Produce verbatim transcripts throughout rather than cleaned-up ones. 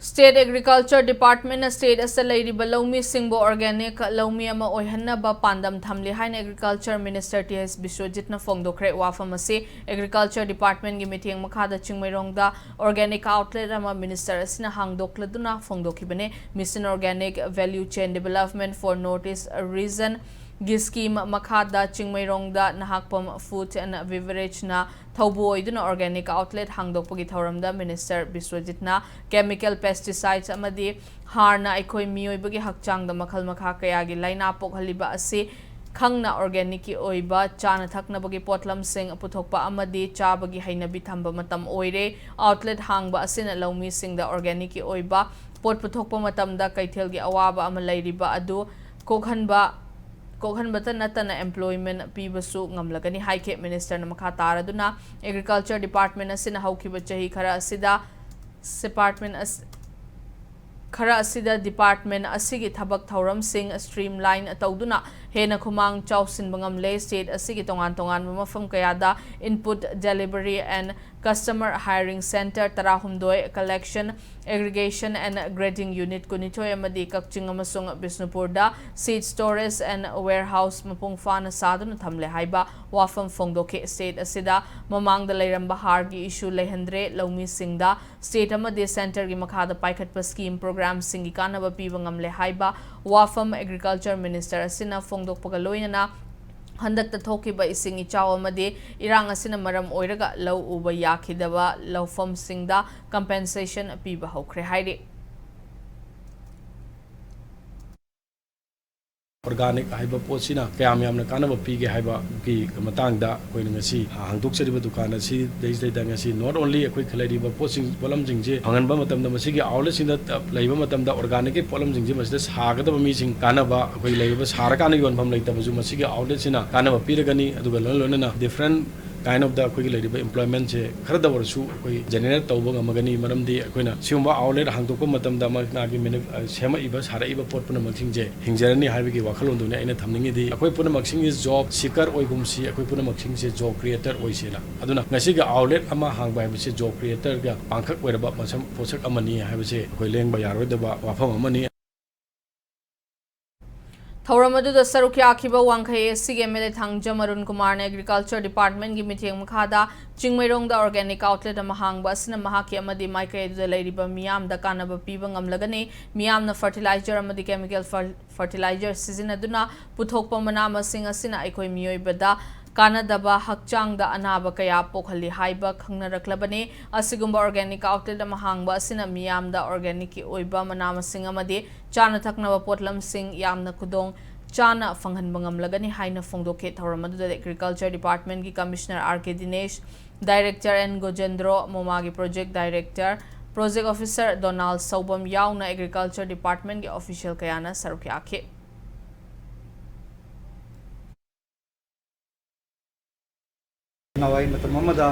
State Agriculture Department ꯅ state ꯑꯁꯤꯗ ꯂꯩꯔꯤꯕ ꯂꯧꯃꯤꯁꯤꯡꯕꯨ organic ꯂꯧꯃꯤ ꯑꯃ ꯑꯣꯏꯍꯟꯅꯕ ꯄꯥꯟꯗꯝ ꯊꯝꯂꯤ ꯍꯥꯏꯅ Agriculture Minister ꯇꯤ ꯑꯩꯆ ꯕꯤꯁ꯭ꯋꯖꯤꯠꯅ ꯐꯣꯡꯗꯣꯛꯈ꯭ꯔꯦ꯫ ꯋꯥꯐꯝ ꯑꯁꯤ Agriculture Department ꯀꯤ ꯃꯤꯠꯌꯦꯡ ꯃꯈꯥꯗ ꯆꯤꯡꯃꯩꯔꯣꯡꯗ organic outlet ꯑꯃ minister ꯑꯁꯤꯅ ꯍꯥꯡꯗꯣꯛꯂꯗꯨꯅ ꯐꯣꯡꯗꯣꯛꯈꯤꯕꯅꯤ꯫ Mission Organic Value Chain Development for North East Region ꯒꯤ scheme ꯃꯈꯥꯗ ꯆꯤꯡꯃꯩꯔꯣꯡꯗ ꯅꯍꯥꯛꯄꯝ Food and Beverage ꯅ ꯊꯧꯕꯨ ꯑꯣꯏꯗꯨꯅ organic outlet ꯍꯥꯡꯗꯣꯛꯄꯒꯤ ꯊꯧꯔꯝꯗ minister ꯕꯤꯁ꯭ꯋꯖꯤꯠꯅ chemical, pesticides ꯑꯃꯗꯤ ꯍꯥꯔꯅ ꯑꯩꯈꯣꯏ ꯃꯤꯑꯣꯏꯕꯒꯤ ꯍꯛꯆꯥꯡꯗ ꯃꯈꯜ ꯃꯈꯥ ꯀꯌꯥꯒꯤ ꯂꯥꯏꯅꯥ ꯄꯣꯛꯍꯜꯂꯤꯕ ꯑꯁꯤ ꯈꯪꯅ organic ꯀꯤ ꯑꯣꯏꯕ ꯆꯥꯅ ꯊꯛꯅꯕꯒꯤ ꯄꯣꯠꯂꯝꯁꯤꯡ ꯄꯨꯊꯣꯛꯄ ꯑꯃꯗꯤ ꯆꯥꯕꯒꯤ ꯍꯩꯅꯕꯤ ꯊꯝꯕ ꯃꯇꯝ ꯑꯣꯏꯔꯦ꯫ Outlet ꯍꯥꯡꯕ ꯑꯁꯤꯅ ꯂꯧꯃꯤꯁꯤꯡꯗ organic ꯀꯤ ꯑꯣꯏꯕ ꯄꯣꯠ ꯄꯨꯊꯣꯛꯄ ꯃꯇꯝꯗ ꯀꯩꯊꯦꯜꯒꯤ ꯑꯋꯥꯕ ꯑꯃ ꯂꯩꯔꯤꯕ ꯑꯗꯨ ꯀꯣꯛꯍꯟꯕ ꯀꯣꯛꯍꯟꯕꯇ ꯅꯠꯇꯅ employment ꯄꯤꯕꯁꯨ ꯉꯝꯂꯒꯅꯤ ꯍꯥꯏꯈꯤ꯫ Minister ꯅ ꯃꯈꯥ ꯇꯥꯔꯗꯨꯅ Agriculture Department ꯑꯁꯤꯅ ꯍꯧꯈꯤꯕ ꯆꯍꯤ ꯈꯔ ꯑꯁꯤꯗ department ꯑꯁ-, ꯈꯔ ꯑꯁꯤꯗ department ꯑꯁꯤꯒꯤ ꯊꯕꯛ ꯊꯧꯔꯝꯁꯤꯡ streamline ꯇꯧꯗꯨꯅ ꯍꯦꯟꯅ ꯈꯨꯃꯥꯡ ꯆꯥꯎꯁꯤꯟꯕ ꯉꯝꯂꯦ꯫ State ꯑꯁꯤꯒꯤ ꯇꯣꯉꯥꯟ ꯇꯣꯉꯥꯟꯕ ꯃꯐꯝ ꯀꯌꯥꯗ input delivery and customer hiring centre ꯇꯔꯥꯍꯨꯝꯗꯣꯏ, collection, aggregation and grading unit ꯀꯨꯟꯅꯤꯊꯣꯏ ꯑꯃꯗꯤ ꯀꯛꯆꯤꯡ ꯑꯃꯁꯨꯡ ꯕꯤꯁꯅꯨꯄꯨꯔꯗ seed storage and warehouse ꯃꯄꯨꯡ ꯐꯥꯅ ꯁꯥꯗꯨꯅ ꯊꯝꯂꯦ ꯍꯥꯏꯕ ꯋꯥꯐꯝ ꯐꯣꯡꯗꯣꯛꯈꯤ꯫ State ꯑꯁꯤꯗ ꯃꯃꯥꯡꯗ ꯂꯩꯔꯝꯕ ꯍꯥꯔꯒꯤ issue ꯂꯩꯍꯟꯗ꯭ꯔꯦ꯫ ꯂꯧꯃꯤꯁꯤꯡꯗ state ꯑꯃꯗꯤ centre ꯒꯤ ꯃꯈꯥꯗ ꯄꯥꯏꯈꯠꯄ scheme program ꯁꯤꯡꯒꯤ ꯀꯥꯟꯅꯕ ꯄꯤꯕ ꯉꯝꯂꯦ ꯍꯥꯏꯕ ꯋꯥꯐꯝ Agriculture Minister ꯑꯁꯤꯅ ꯐꯣꯡꯗꯣꯛꯄꯒ ꯂꯣꯏꯅꯅ ꯍꯟꯗꯛꯇ ꯊꯣꯛꯈꯤꯕ ꯏꯁꯤꯡ ꯏꯆꯥꯎ ꯑꯃꯗꯤ ꯏꯔꯥꯡ ꯑꯁꯤꯅ ꯃꯔꯝ ꯑꯣꯏꯔꯒ ꯂꯧ ꯎꯕ ꯌꯥꯈꯤꯗꯕ ꯂꯧꯐꯝꯁꯤꯡꯗ compensation ꯄꯤꯕ ꯍꯧꯈ꯭ꯔꯦ ꯍꯥꯏꯔꯤ꯫ Organic ꯍꯥꯏꯕ ꯄꯣꯠꯁꯤꯅ ꯀꯌꯥꯝ ꯌꯥꯝꯅ ꯀꯥꯟꯅꯕ ꯄꯤꯒꯦ ꯍꯥꯏꯕꯒꯤ ꯃꯇꯥꯡꯗ ꯑꯩꯈꯣꯏꯅ ꯉꯁꯤ ꯍꯥꯡꯗꯣꯛꯆꯔꯤꯕ ꯗꯨꯀꯥꯟ ꯑꯁꯤꯗꯩꯁꯤꯗꯩꯗ ꯉꯁꯤ not only ꯑꯩꯈꯣꯏ ꯂꯩꯔꯤꯕ ꯄꯣꯠꯁꯤꯡ, ꯄꯣꯠꯂꯝꯁꯤꯡꯁꯦ ꯐꯪꯍꯟꯕ ꯃꯇꯝꯗ ꯃꯁꯤꯒꯤ outlet ꯁꯤꯡꯗ ꯂꯩꯕ ꯃꯇꯝꯗ organic ꯀꯤ ꯄꯣꯠꯂꯝꯁꯤꯡꯁꯦ ꯃꯁꯤꯗ ꯁꯥꯒꯗꯕ ꯃꯤꯁꯤꯡ ꯀꯥꯟꯅꯕ, ꯑꯩꯈꯣꯏ ꯂꯩꯔꯤꯕ ꯁꯥꯔꯀꯥꯟꯗ ꯌꯣꯟꯐꯝ ꯂꯩꯇꯕꯁꯨ ꯃꯁꯤꯒꯤ outlet ꯁꯤꯅ ꯀꯥꯟꯅꯕ ꯄꯤꯔꯒꯅꯤ꯫ ꯑꯗꯨꯒ ꯂꯣꯏꯅ ꯂꯣꯏꯅꯅ different Kind of ꯑꯩꯈꯣꯏꯒꯤ ꯂꯩꯔꯤꯕ employmentꯁꯦ ꯈꯔꯗ ꯑꯣꯏꯔꯁꯨ ꯑꯩꯈꯣꯏ generate ꯇꯧꯕ ꯉꯝꯃꯒꯅꯤ꯫ ꯃꯔꯝꯗꯤ ꯑꯩꯈꯣꯏꯅ ꯁꯤꯒꯨꯝꯕ outlet ꯍꯥꯡꯗꯣꯛꯄ ꯃꯇꯝꯗ ꯃꯥꯒꯤ manu- ꯑ, ꯁꯦꯝꯃꯛꯏꯕ, ꯁꯥꯔꯛꯏꯕ ꯄꯣꯠ ꯄꯨꯝꯅꯃꯛꯁꯤꯡꯁꯦ ꯍꯤꯡꯖꯔꯅꯤ ꯍꯥꯏꯕꯒꯤ ꯋꯥꯈꯜꯂꯣꯟꯗꯨꯅꯤ ꯑꯩꯅ ꯊꯝꯅꯤꯡꯉꯤꯗꯤ꯫ ꯑꯩꯈꯣꯏ ꯄꯨꯝꯅꯃꯛꯁꯤꯡꯁꯤ job seeker ꯑꯣꯏꯒꯨꯝꯁꯤ, ꯑꯩꯈꯣꯏ ꯄꯨꯝꯅꯃꯛꯁꯤꯡꯁꯦ job creator ꯑꯣꯏꯁꯦꯅ꯫ ꯑꯗꯨꯅ ꯉꯁꯤꯒꯤ outlet ꯑꯃ ꯍꯥꯡꯕ ꯍꯥꯏꯕꯁꯤ job creatorꯒ ꯄꯥꯡꯈꯛ ꯑꯣꯏꯔꯕ ꯃꯁꯛ ꯄꯣꯠꯁꯛ ꯑꯃꯅꯤ ꯍꯥꯏꯕꯁꯦ ꯑꯩꯈꯣꯏ ꯂꯦꯡꯕ ꯌꯥꯔꯣꯏꯗꯕ ꯋꯥꯐꯝ ꯑꯃꯅꯤ꯫ ꯊꯧꯔꯝ ꯑꯗꯨꯗ ꯁꯔꯨꯛ ꯌꯥꯈꯤꯕ ꯋꯥꯡꯈꯩ ꯑꯦꯁ ꯁꯤꯒꯤ M L A Thangjam Arun ꯀꯨꯃꯥꯔꯅ agriculture departmentꯀꯤ ꯃꯤꯠꯌꯦꯡ ꯃꯈꯥꯗ ꯆꯤꯡꯃꯩꯔꯣꯡꯗ organic outlet ꯑꯃ ꯍꯥꯡꯕ ꯑꯁꯤꯅ ꯃꯍꯥꯛꯀꯤ ꯑꯃꯗꯤ ꯃꯥꯏꯀꯩ ꯑꯗꯨꯗ ꯂꯩꯔꯤꯕ ꯃꯤꯌꯥꯝꯗ ꯀꯥꯟꯅꯕ ꯄꯤꯕ ꯉꯝꯂꯒꯅꯤ꯫ ꯃꯤꯌꯥꯝꯅ fertilizer ꯑꯃꯗꯤ chemical fer- fertilizer ꯁꯤꯖꯤꯟꯅꯗꯨꯅ ꯄꯨꯊꯣꯛꯄ ꯃꯅꯥ ꯃꯁꯤꯡ ꯑꯁꯤꯅ ꯑꯩꯈꯣꯏ ꯃꯤꯑꯣꯏꯕꯗ ꯀꯥꯟꯅꯗꯕ, ꯍꯛꯆꯥꯡꯗ ꯑꯅꯥꯕ ꯀꯌꯥ ꯄꯣꯛꯍꯜꯂꯤ ꯍꯥꯏꯕ ꯈꯪꯅꯔꯛꯂꯕꯅꯤ꯫ ꯑꯁꯤꯒꯨꯝꯕ organic outlet ꯑꯃ ꯍꯥꯡꯕ ꯑꯁꯤꯅ ꯃꯤꯌꯥꯝꯗ organicꯀꯤ ꯑꯣꯏꯕ ꯃꯅꯥ ꯃꯁꯤꯡ ꯑꯃꯗꯤ ꯆꯥꯅ ꯊꯛꯅꯕ ꯄꯣꯠꯂꯝꯁꯤꯡ ꯌꯥꯝꯅ ꯈꯨꯗꯣꯡ ꯆꯥꯅ ꯐꯪꯍꯟꯕ ꯉꯝꯂꯒꯅꯤ ꯍꯥꯏꯅ ꯐꯣꯡꯗꯣꯛꯈꯤ꯫ ꯊꯧꯔꯝ ꯑꯗꯨꯗ agriculture departmentꯀꯤ commissioner R K Dinesh, director N Gojendro, ꯃꯣꯃꯥꯒꯤ project director, project officer Donal Soubam ꯌꯥꯎꯅ agriculture departmentꯀꯤ official ꯀꯌꯥꯅ ꯁꯔꯨꯛ ꯌꯥꯈꯤ꯫ ꯅꯍꯥꯟꯋꯥꯏ ꯃꯇꯝ ꯑꯃꯗ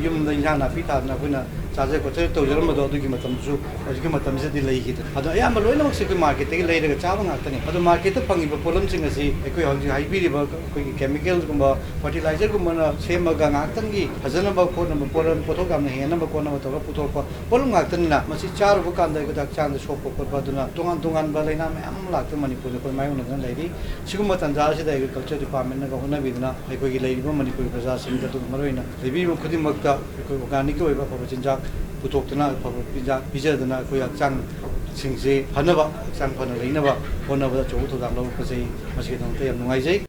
ꯌꯨꯝꯗ ꯏꯟꯖꯥꯡ ꯅꯥꯄꯤ ꯊꯥꯗꯅ ꯑꯩꯈꯣꯏꯅ ꯆꯥꯖ ꯈꯣꯠꯆ ꯇꯧꯖꯔꯝꯕꯗꯣ, ꯑꯗꯨꯒꯤ ꯃꯇꯝꯁꯨ ꯍꯧꯖꯤꯛꯀꯤ ꯃꯇꯝꯁꯤꯗꯗꯤ ꯂꯩꯈꯤꯗ꯭ꯔꯦ꯫ ꯑꯗꯣ ꯑꯌꯥꯝꯕ ꯂꯣꯏꯅꯃꯛꯁꯦ ꯑꯩꯈꯣꯏ marketꯇꯒꯤ ꯂꯩꯔꯒ ꯆꯥꯕ ꯉꯥꯛꯇꯅꯤ꯫ ꯑꯗꯣ marketꯇ ꯐꯪꯉꯤꯕ ꯄꯣꯠꯂꯝꯁꯤꯡ ꯑꯁꯤ ꯑꯩꯈꯣꯏ ꯍꯧꯖꯤꯛ ꯍꯥꯏꯕꯤꯔꯤꯕ ꯑꯩꯈꯣꯏꯒꯤ chemicalꯒꯨꯝꯕ fertilizerꯒꯨꯝꯕꯅ ꯁꯦꯝꯃꯒ ꯉꯥꯏꯍꯥꯛꯇꯪꯒꯤ ꯐꯖꯅꯕ ꯈꯣꯠꯅꯕ, ꯄꯣꯠꯂꯝ, ꯄꯣꯠꯊꯣꯛ ꯌꯥꯝꯅ ꯍꯦꯟꯅꯕ ꯈꯣꯠꯅꯕ ꯇꯧꯔꯒ ꯄꯨꯊꯣꯛꯄ ꯄꯣꯠꯂꯝ ꯉꯥꯛꯇꯅꯤꯅ, ꯃꯁꯤ ꯆꯥꯔꯨꯕ ꯀꯥꯟꯗ ꯑꯩꯈꯣꯏꯗ ꯍꯛꯆꯥꯡꯗ ꯁꯣꯛꯄ ꯈꯣꯠꯄ, ꯑꯗꯨꯅ ꯇꯣꯉꯥꯟ ꯇꯣꯉꯥꯟꯕ ꯂꯥꯏꯅꯥ ꯃꯌꯥꯝ ꯑꯃ ꯂꯥꯛꯇꯅ ꯃꯅꯤꯄꯨꯔꯗ ꯑꯩꯈꯣꯏ ꯃꯥꯌꯣꯛꯅꯗꯨꯅ ꯂꯩꯔꯤ꯫ ꯁꯤꯒꯨꯝꯕ ꯇꯥꯟꯖꯥ ꯑꯁꯤꯗ agriculture departmentꯅꯒ ꯍꯣꯠꯅꯕꯤꯗꯨꯅ ꯑꯩꯈꯣꯏꯒꯤ ꯂꯩꯔꯤꯕ ꯃꯅꯤꯄꯨꯔꯒꯤ ꯄ꯭ꯔꯖꯥꯁꯤꯡꯗ, ꯑꯗꯨꯒ ꯃꯔꯨꯑꯣꯏꯅ ꯂꯩꯕꯤꯔꯤꯕ ꯈꯨꯗꯤꯡꯃꯛꯇ ꯑꯩꯈꯣꯏ organicꯀꯤ ꯑꯣꯏꯕ ꯑꯐꯕ ꯆꯤꯟꯖꯥꯛ ꯄꯨꯊꯣꯛꯇꯨꯅ ꯑꯐꯕ ꯆꯤꯟꯖꯥꯛ ꯄꯤꯖꯗꯨꯅ ꯑꯩꯈꯣꯏ ꯍꯛꯆꯥꯡꯁꯤꯡꯁꯦ ꯐꯅꯕ, ꯍꯛꯆꯥꯡ ꯐꯅ ꯂꯩꯅꯕ ꯍꯣꯠꯅꯕꯗ ꯑꯆꯧꯕ ꯊꯧꯗꯥꯡ ꯂꯧꯔꯛꯄꯁꯦ ꯑꯩ ꯃꯁꯤꯒꯤꯗꯃꯛꯇ ꯌꯥꯝ ꯅꯨꯡꯉꯥꯏꯖꯩ꯫